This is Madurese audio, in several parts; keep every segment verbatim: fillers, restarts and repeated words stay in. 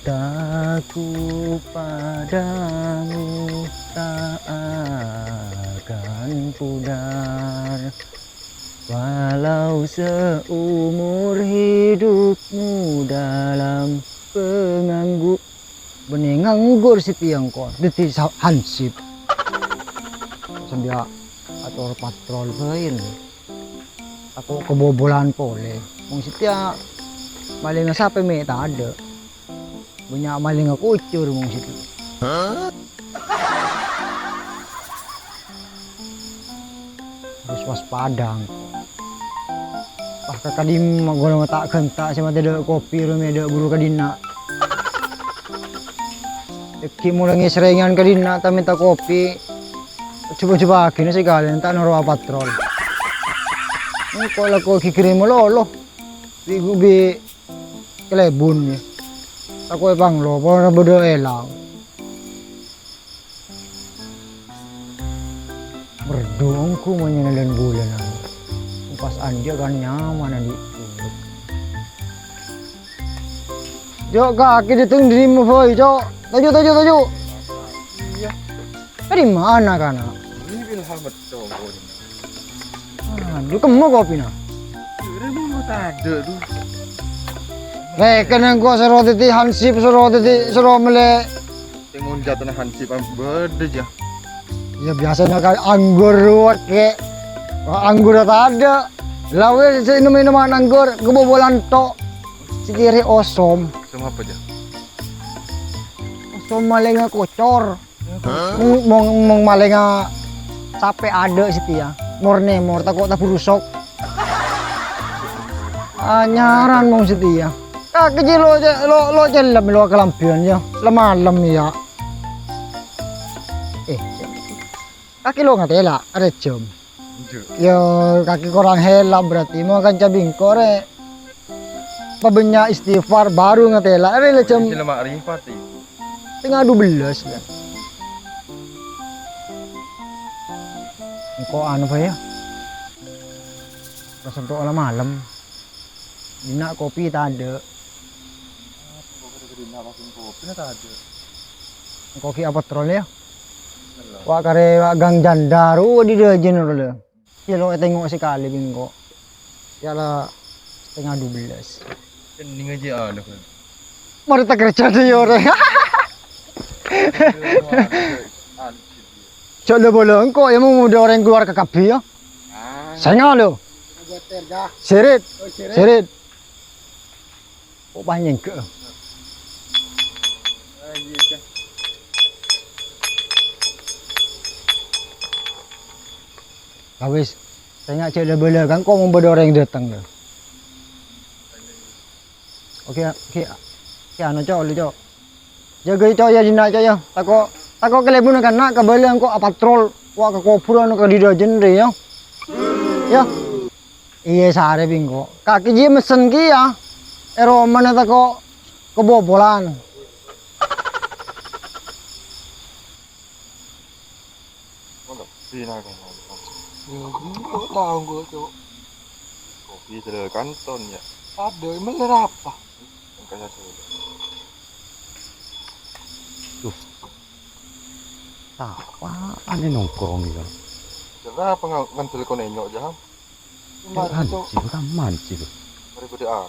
Cintaku padamu tak akan pudar, walau seumur hidupmu dalam penganggu-, bânnè nganggur sè tiyang ko, dhâddhi sa-, hansip. Sambhiyâ ator patrol bhâi. Tako' kabobolan polè. Wong satèya malèngnga sapè mè' tadâ'. Bânnya' malèngnga kocor wong satèya. Harus waspada engko'. Pas ka kadimma golongnga ta' ghânta' sè matè dâ' kopi ro mè' dâ' buru kadinna'. Èghi' molaè ngèsrèngan kadinna' ta' mènta kopi. Jhubâ-jhubâ'âghinah sakalèyan ta' noro' apatrol. Engko' lako ghighiri malolo. Bi-, bi-, kalèbun, yâ. Tako' èpanglo, polana bâdâ èlang. Merdu ongghu monyèna lan bulânan. Pas anjâ' kan nyamana dhi' bulâ. Jo', kakè dâteng dâri ma' bhâi, Jo'? Toju', toju', toju'. Iyâ. Dâri mana, kana'? Ini Wilham betul, Bu. Aduh, kemma kopina? Ini mau tadâ', duh. Rèken engko' soro dhâddhi hansip, soro dhâddhi, soro mellè. Sè ngonjatna hansip am-, bâdâ, jâ. Iyâ, biasana kan anggur rowa, kè. Wah, anggur tadâ'. Lawè sè nom-ènoman anggur, kabobolan to'. Sè kèrè osom. Osom apa, jâ? Osom malèngnga kocor. Mong, mong, mong malèngnga sapè adâ' satèya. Mor-nèmor, tako' taburu sok. Anyaran mong satèya. Kakè jiyâ lo', lo', lo' cellep, lo' kalambhiyân, yâ. Lem-malem, yâ. Eh, kakè lo' ngatèla', arè jam. Enjâ'. Yâ, kakè korang hèlap berarti. Mon kanca bengko rè pabânnya' istighfar, baru ngatèla'. Rè la jam Sila makrifat, iyâ. Setengah dua belas, yâ. Engko' anu bhâi, yâ. Pas engko' la malem. Dina' kopi tadâ'. Kopi tadâ'. Engko' ghi' apatrol, yâ. Wa' karè wa' gang janda ru dâjâna ro lè. Yâ lo' ètengngo' sakalè bi' engko'. Yâ la setengah dua belas. Kening aja ada kan. Mari ta' kerja deh yâ, orèng. Jhâ' la bâlâ engko' yâ, mon bâdâ orèng keluar ka kabbhi yâ. Sènga' lo. Sirit. Sirit. Kok pas nyengke'? Ah, wis, sènga' jhâ' la bâlâ kan, kok mon bâdâ orèng dâteng, lho. Oke, oke, oke, anu, Cok, lu, Cok. Jâgâi, Cok, yâ, dina', Cok, yâ. Tako', tako' kalèbunna kan, na', kabâlâ engko' apatrol, wa' ka kobhurân ka dâjâna rè, yâ. Yâ. Iyâ, sarè bi' engko'. Kakè jiyâ messen kèya. È romana tako' kabobolan. Ngono, dina kan. Yâ, engko' tao engko', Cok. Kopi tadâ' kanton, yâ. Tadâ', mellè apa? Engko' sasè. Duh. Apaan nongkrong gitu? Kenapa nga-, ngantel konenyo, Jang? Cuk, hancur, kan mancil. Mari gede ah.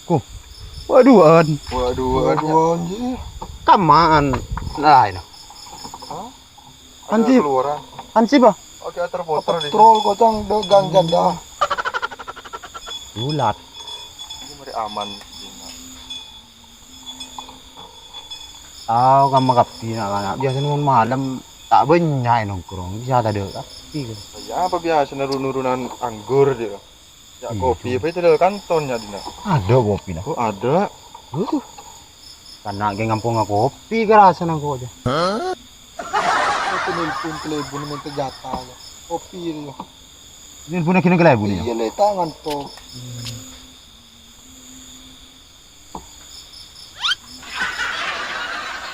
Ko, waduhan. Waduh, waduh. Waduhan, ji. Kamaan lain. Hah? Hansip. Ada keluaran. Hansip, ah? Oke, terputar di Patrol kocang de gang janda. Bulat. Ini mari aman. Tao kamma kabbhi na'-kana'. Biasana mon malem ta' bânnya' nongkrong, bisa tadâ' kabbhi. Ya, apa biasana ru-, nurunan anggur, dia. Ya, iya, kopi, apa itu ada kantonnya, Dina? Ada kopi, nah. Oh, ada. Uh. Karena ge ngamponga kopi, kerasa nang kok aja. Aku nelpon ke Lebun minta jatah, ya. Kopi, ya. Nelpon lagi nang ke Lebun, ya? Iya, le tangan, po.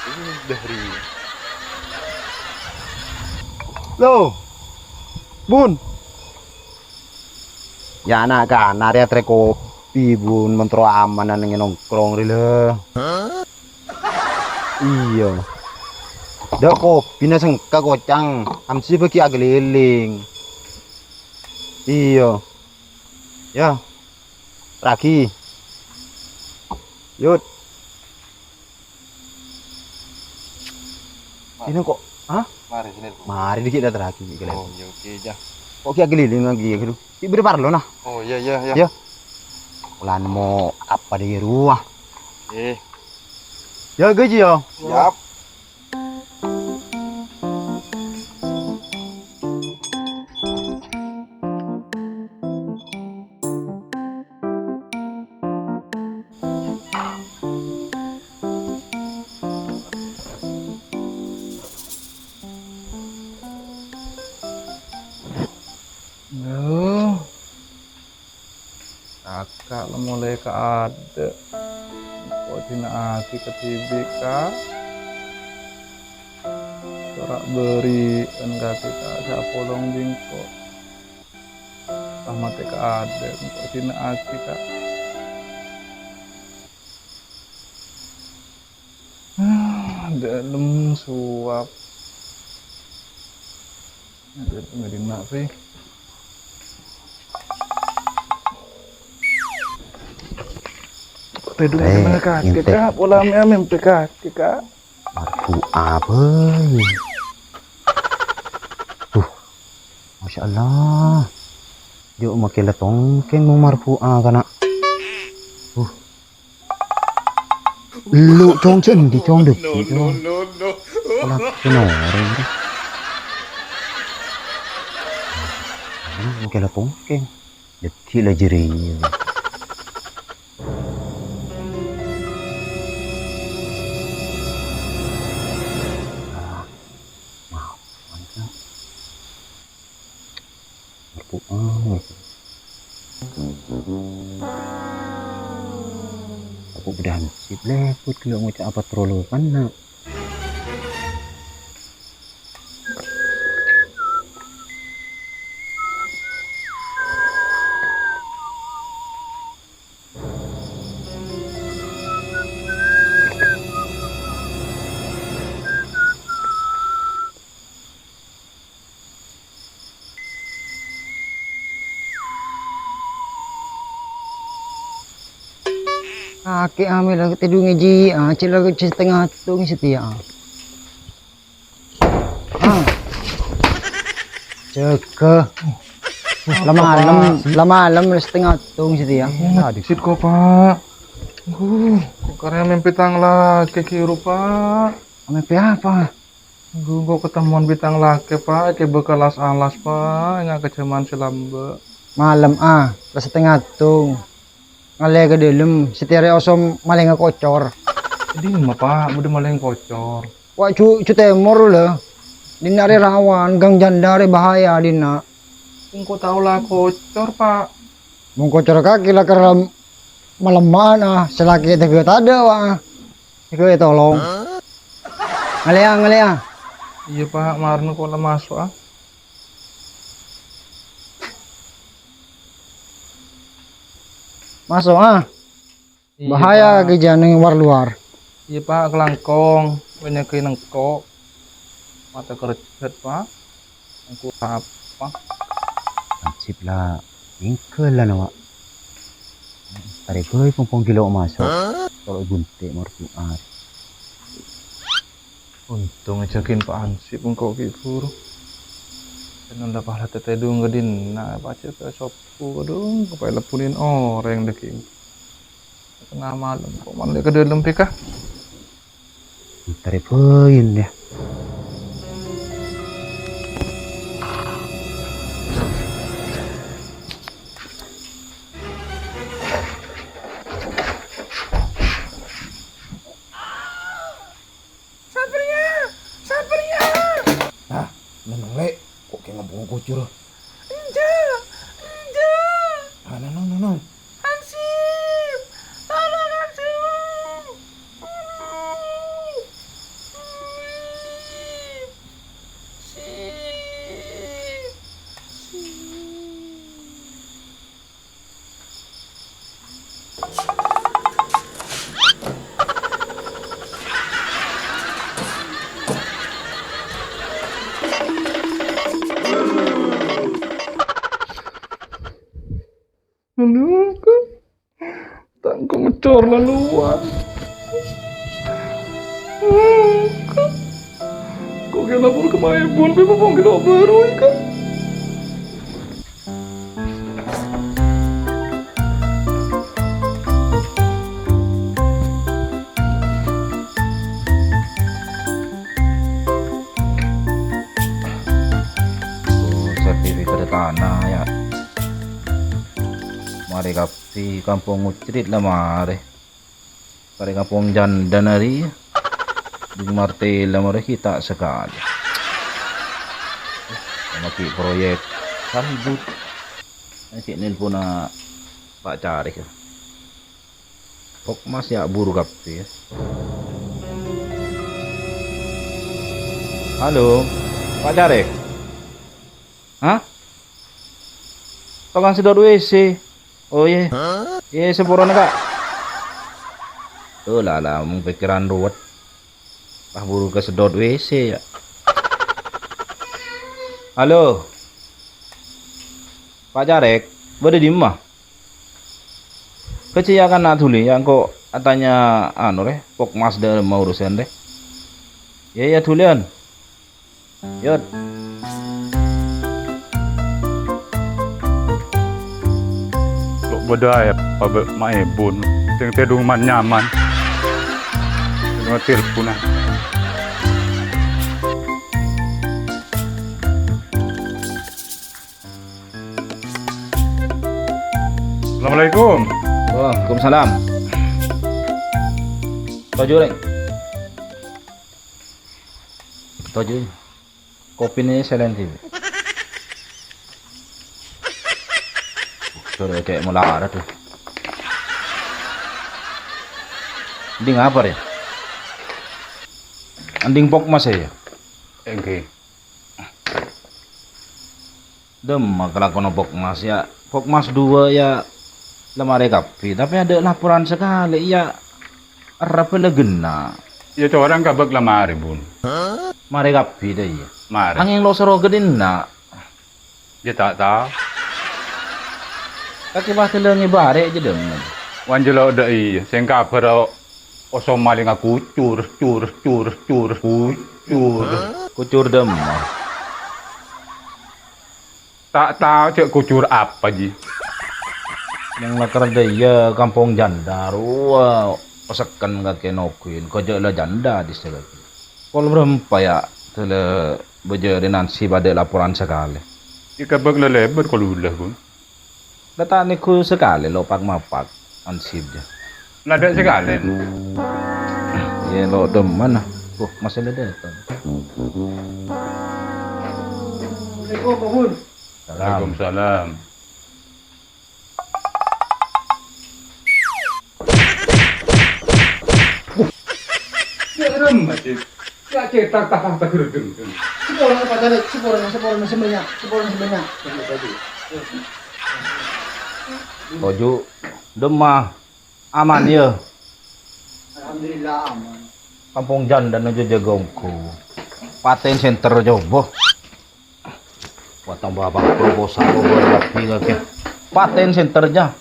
Ini dari Lo, Bun. Ya, na'-kana' rèya trèko Pi, bun, mon terro amanan nongkrong rè, la. Iyâ. Dâ' kopina sengka kocang, Hamsi bâgi akalèlèng. Iyâ. Yâ. Ragi. Yut. Ini kok, hah? Mari sini, Bu. Mari dikit dah terakhir, gitu. Oh, iyâ, oke, jâ. Kok kayak keliling lagi ya, gitu. Di beri parlo, nah. Oh, iyâ, iyâ, iyâ. Iyâ. Ulan mau apa di ruah? Eh. Ya, gaji ya. Siap. Duh. Kaka' la molaè kaadâ'. Engko' dina'aghi kadhibi', Ka'. Sora' bâri'ân kakè, Ka', sè apolong bi' engko'. Rahmatè kaadâ', engko' dina'aghi, Ka'. Ah, dâlem suwap. Dâlem dinna', Pi. Tèdung Eh, dinna' kakè, Kak. Pola mè-, mèmpè kakè, Kak. Marbu'a, bhâi. Duh, Masya Allah. Jhâ' makè la tongkèng mon marbu'a, kana'. Duh. Lu, Cong, jhâ' endi, Cong, dâgghi', Cong. Polana orèng, Cong. Nah, engko' la tongkèng. Dâgghi' la jârèya. Ah, maaf, Cong. Marbu'a. Aku bâdâ hansip lèbât ghellâ' ngoca' apa trolokan, na'. Kakè amè la tèdungè jiyâ, cè' la cè' satengnga tong satèya. Ah. Jâgâ. La malem, la malem la satengnga tong satèya. Aduh. Sit kok, Pak. Engko' karè mèmpè tang lakè ghi' ru, Pak. Mèmpè apa? Engko' katemmowan bi' tang lakè, Pak, èkèbâ ka alas-alas, Pak, enga' ka jhâman sè lambâ'. Malem, ah, la satengnga tong. Ngalèya ka dâlem, satèya rè osom malèngnga kocor. Dimma, Pak, bâdâ malèng kocor? Wa', ju-, ju tèmor, la. Dinna' rè rawan, gang janda rè bahaya dinna'. Engko' tao la kocor, Pak. Mon kocor kakè la kerrem malemma'an, ah, sè lakè tèghâ tadâ', wa'. Tèghâ ètolong. Ngalèya, ngalèya. Iyâ, Pak, marèna engko' la maso', ah. Maso', ah. Iyâ, Pak. Bahaya ghi' jhâ' neng war-lowar. Iyâ, Pak, kalangkong, bânnya' ghi' nengko'. Matè kerjhât, Pak. Engko' apa? Hansip la, èngghâl la, Wa'. Tarè bhâi pong-pong ghi' lo' maso'. Tolo' gunte' marbu'a. Ontong ajâghin Pak Hansip engko' ghi' buru. Kennal la pala tètèdung ka dinna', pajhât ka sobbhu, kadhung, kapaè lebbhunin orèng dâgghi'. Tengnga malem, kok malè ka dâlem, Pè, Ka'? Entar bhâi, yâ. Satria! Satria! Ah, nengneng, Lè'. Kok kè ngomong kocor? Enjâ'! Enjâ'! Ah, nengneng, nengneng. Hansip! Tolong, Hansip! Hansip! Hansip! Hansip! Torna luar. Kok kena pur kemae pun, pe pong kena baru, kan? Oh, sertifikat tanah, ya. Marè kabbhi, kampong Ngocrit la marè. Karè kampong jandâna rèya. Ding Martella marè ghi' ta' sakalè. Sama ki' proyek sambut. Ayo ki' nelponna Pak Carèk, ya. Pokmas, ya, buru kabbhi, ya. Halo, Pak Carèk? Hah? Tokang sedot W C. Oh, iyâ. Iyâ, saporana, Ka'. Oh, la, la, mong pèkkèran ruwet. Pas buru kasedot W C, ya. Halo. Pak Carèk, bâdâ è dimma? Kacèya kana dhuli, ya, engko' atanya, anu, rè, Pokmas dâ' ma' urusan, rè. Iyâ, iyâ, dhuliyân. Yot. Lo' bâdâ aè pabâ' maèbun, sèng tèdung man-nyaman. Sèng telponna. Assalamualaikum. Waalaikumsalam. Toju', Rèng. Toju'. Kopina sè laèn dhibi'. Sudah kayak melarat tuh. Anding apa, ya? Anding Pokmas, ya? Engghi. Dâmma kalakowanna Pokmas, ya. Pokmas duwâ', ya, la marè kabbhi, tapè adâ' laporan sakalè, ya. Arapa la ghenna'? Ya, corang kabâk la marè, Bun. Marè kabbhi, dâ' iyâ. Marè. Angèng lo' soro ghâdhinna'. Ya, ta' tao. Kakè pas tellângè barè' jâ dâmma. Wan jâ lo' dâ' iyâ, sèng kabhâr o-, osom malènga kucur, cur, cur, cur, kucur. Kucur dâmma. Ta' tao jâ' kucur apa, Ji. Neng lakar dâ' iyâ kampong janda, rowa pesekken kakè noghuin, kojâ' la janda dissa kakè. Pol bârâmpa, ya, dâlâ bâjâ rè Nansi bâdâ laporan sakalè. Ika bâk lalèbât kalulâ, Bun. La ta' nèghu sakalè lo' pak-mapak, Ansip, jâ. La dâ' sakalè. Iyâ, lo' dâmmana. Oh, masih ada datang. Assalamualaikum, Pak Bun. Salam. Waalaikumsalam. Ya, rem, Mas. Ya, cetak, tak, tak, tak, gerudeng. Sepuluh, Pak Caleg, sepuluh, sepuluh, sebanyak, sepuluh, sebanyak. Toju', dâmma, aman, ya? Alhamdulillah, aman. Kampong janda nujâ jâgâ ongghu. Patèn senter coba. Wah, tambah apa proposal lo' bârâmpa kakè. Patèn senter, jâ.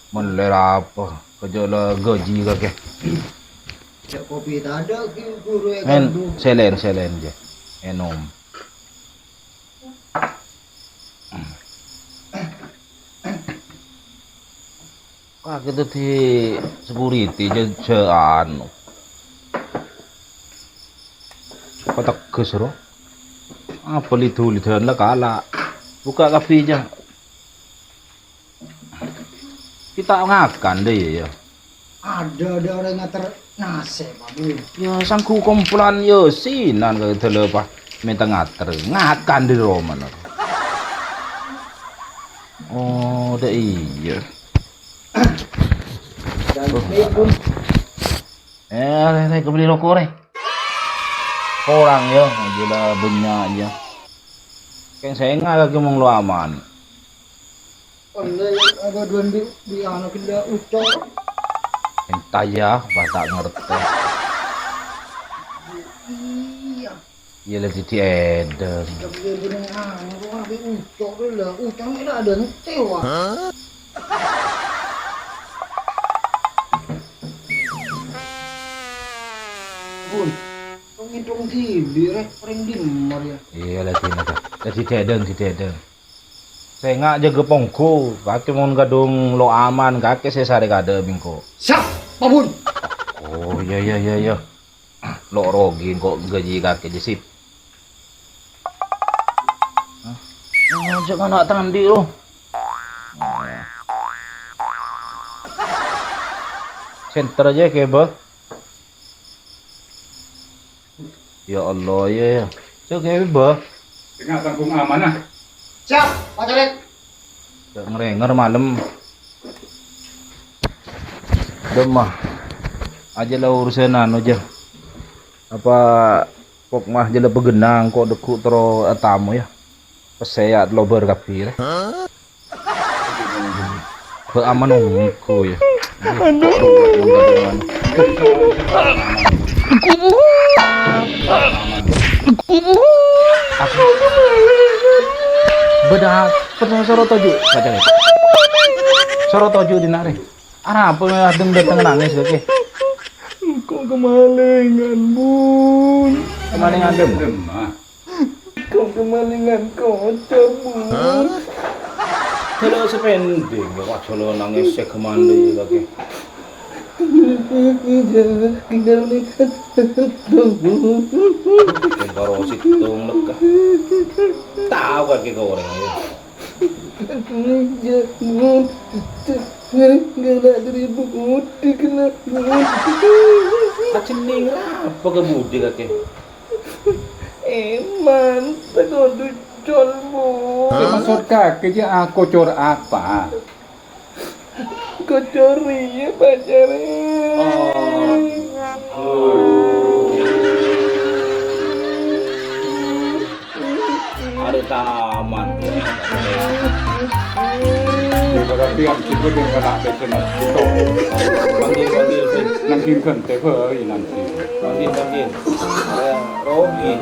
Mellè apa? Kojâ' la gaji kakè. Cak kopi tadâ' ki guru è Men, kandung. Sè laèn, sè laèn, jâ. Ènom. Wah, kita di security jâ, jâ anu. Pategghes, ro. Apa lidu-lidan la kala'. Buka kabbhi, jâ. Kita ngakan deh, ya, ya. Ada, ada orang ngater nasi, Pak Bun. Ya, sanggu kompolan, ya, sinan ka dâlâ, Pak. Mènta ngater. Ngakan di rumah, no. Oh, dâ' iyâ. Dan Bun. Eh, rè, rè, kembali roko', rè. Korang, ya, gila bânnya', ya. Kèng sènga' lagi mong lo' aman. Ollè, ada dua di, di anu, gila ucok. Entah, ya, bahasa ngerti. Iya. Iyâ la, Didi, èdheng. Iyâ, bener, ah, kok kabeh ucok rè la, ucok mè' la adâ' ente, wa. Bun, tong-ngètong dhibi', rè, orèng dimma, yâ? Iyâ la, Dina, la, Didi, èdheng, Didi, èdheng. Sènga' jâgâ pongghu, kakè mon kadhung lo' aman, kakè sè sarè kadâ' bi' engko'. Siap, Pak Bun. Oh, iyâ, iyâ, iyâ, iyâ. Lo' rogi engko' ngajhi kakè jâ, Sip. Hah? Oh, jâ' kana' ta' andi', lo. Senter aja, kè, Bâ. Ya Allah, ya, ya. Cok, ya, Bâ. Sènga' tanggung amanah. Siap, Pak Caleg. Cok, ngèrèngèr malem. Dâ' emma. Aja la urusan anu, jâ. Apa pokma jâ la pagennang kok deggu' terro atamu, ya. Pèssè ya tello bâr kabbhi, ya. Bâ' aman ongghu, ya. Aduh. Bâdâ apa soro toju', Pak Caleg? Soro toju' dinna' rè. Arapa adheng dâteng nangès kakè? Engko' kamalengan, Bun. Kamalengan, Bun? Kok kamalengan kocor, Bu? Hah? Dâlâ sè pending, ya, kok jhâlânan ngèsè kemandhi, kakè. Tinggal nih. Sèttong karo sèttong lèkka. Tao kakè ka orèng, ya. Kena dari budi kena. Ajhâ' nèng apa ka budi, kakè? Eman, tekodu col, Bu. Maksud kakè jâ akocor apa? Kocor rèya, Pak Caleg. Oh. Ada taman. Berarti yang situ yang kena pesen. Panggil, panggil, panggil. Nanti kan teh, nanti. Panggil, panggil. Robi.